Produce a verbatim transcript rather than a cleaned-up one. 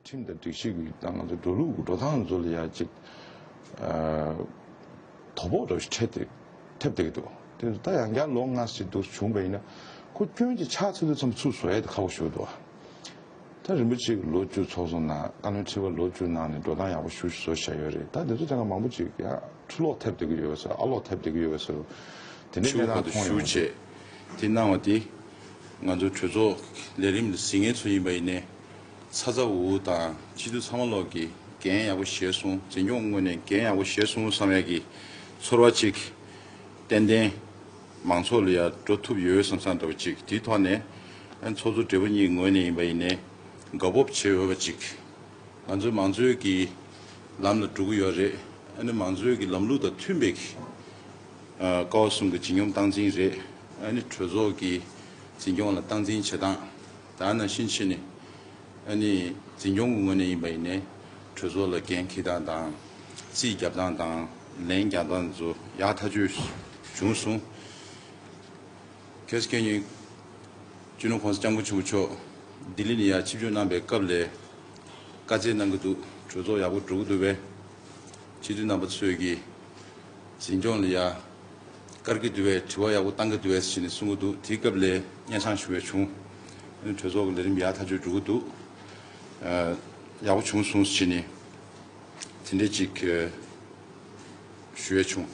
ཁྲིམས་དང་སྒྲིག་གཞི་གི་དང་ང་ཚོ་འགྲོ་ལུགས་འགྲོ་སྟངས་ཚོ་ལ་ཡ་ཅིག་ཨ་དོ་ཕོག་འདྲ་བོ་ཞིག་འཕྲད་དེ་ཐེབས་བསྡད་ཀྱི་འདུག་དེ་ད་ཡང་བསྐྱར་ལོ་ལྔ་ཞིག་འདུག་བྱུང་བ་ཡིན་ན་ཁོ་སྐྱོན་ཅིག་ཆགས་ཚར་དུས་ཙམ་ཚུར་བཟོ་ཡ་དེ་ཁག་པོ་ཞིག་འདུག་ད་རིན་པོ་ཆེ་གི་ལོ་བཅུ་ཚོགས་གཙོ་ནང་བཀའ་བློན་ཁྲི་པ་ལོ་བཅུ་ནང་ནས་འགྲོ་སྟངས་ཡག་པོ་ཞེ་པོ་ཞིག་བཟོ་བཞག་ཡོད་རེད། ད་དེ་ཚོ་ད་ག་མང་པོ་ཅིག་ཡ་ཁྲུ་ལོག་ཐེབས་བསྡད་ཀྱི་ཡོད་པ་ཟེར་ཨ་ལོག་ཐེབས་བསྡད་ཀྱི་ཡོད་པ་ཟེར་དེ་འདྲའི་ཆུ་གནས་བོ་སྟངས་ཁ་ཐུག་མཐོང་ཡོང་ཞུ་བ་རེད། བྱས། དེ་གནང་བ་དེ་ང་ཚོ་གྲོས་ཚོགས་ལས་རིམ་ལ་གཟིགས་མཁན་ཚོ་ཡིན་པ་ཡིན་ནའི་ཚ་ཚ་འུར་འུར་དང་སྤྱི་འཐུས་ཚང་མ་ལོག་གིས་འགན་ཡག་པོ་བཞེས་སོང་། འཛིན་སྐྱོང་ངོས་ནས་འགན་ཡག་པོ་བཞེས་སོང་བསམ་ཡག་གི་ཚོར་བ་ཅིག་ཏན་ཏན་མང་ཚོགས་ལ་ཡང་འགྲོ་ཐུབ་ཡོད་བསམ་བསམ་འདྲ་བོ་ཅིག་དེའི་ཐོག་ནས་ཨ་ནི་ཚོགས་གཙོ་སྦྲེལ་པོ་གཉིས་ངོས་ནས་ཡིན་པ་ཡིན་ནའི་དགའ་སྤོབས་བྱེད་འོས་པ་ཅིག་ང་ཚོའི་མང་གཙོའི་གི་ལམ་ལ་འགྲོ་གི་ཡོད་རེད། ཨ་ནི་མང་གཙོའི་གི་ལམ་ལུགས་དང་མཐུན་པའི་གི་ཨ་ཀ་བ་གསུམ་གི་འཛིན་སྐྱོང་སྟངས་འཛིན་རེད། ཨ་ནི་གྲོས་ཚོགས་ཀྱི་འཛིན་སྐྱོང་ལ་སྟངས་འཛིན་བྱེད་སྟངས་ད་ནང་བཞིན་བྱས་ནས་ཨ་ནི་འཛིན་སྐྱོང་གི་ངོས་ནས་ཡིན་པ་ཡིན་ནའི་གྲོས་ཚོགས་ལ་འགན་འཁྱེར་སྟངས་དང་རྩིས་རྒྱབ་སྟངས་དང་ལན་རྒྱག་སྟངས་ཚོ་ཡག་ཐག་ཆོད་བྱུང་སོང་། ཁ་སང་ཉིན་སྤྱི་ནོར་༸གོང་ས་༸སྐྱབས་མགོན་ཆེན་པོ་མཆོག་ལྡི་ལི་ནས་ཡར་ཆིབས་བསྒྱུར་གནང་པའི་སྐབས་ལ་བཀའ་སྩལ་གནང་གི་འདུག་གྲོས་ཚོགས་ཡག་པོ་འགྲོ་གི་འདུག་པས། སྤྱི་འཐུས་རྣམ་པ་ཚོས་ཀྱིས་འཛིན་སྐྱོང་ལ་ཡ་བཀར་གྱི་འདུག་པས། དྲི་བ་ཡག་པོ་བཏང་གི་འདུག་པས་ཟེར་ནས་གསུང་གི་འདུག་དེའི་སྐབས་ལ་སྙན་སེང་ཞུ་བ་བྱུང་། གྲོས་ཚོགས་ཀྱི་ལས་རིམ་ཡག་ཐག་ཆོད་འགྲོ་གི་འདུག་ཡག་པོ་བྱུང་སོང་ཟེར་ནས་དེ་འདྲས་ཅིག་ཞུ་བ་བྱུང་།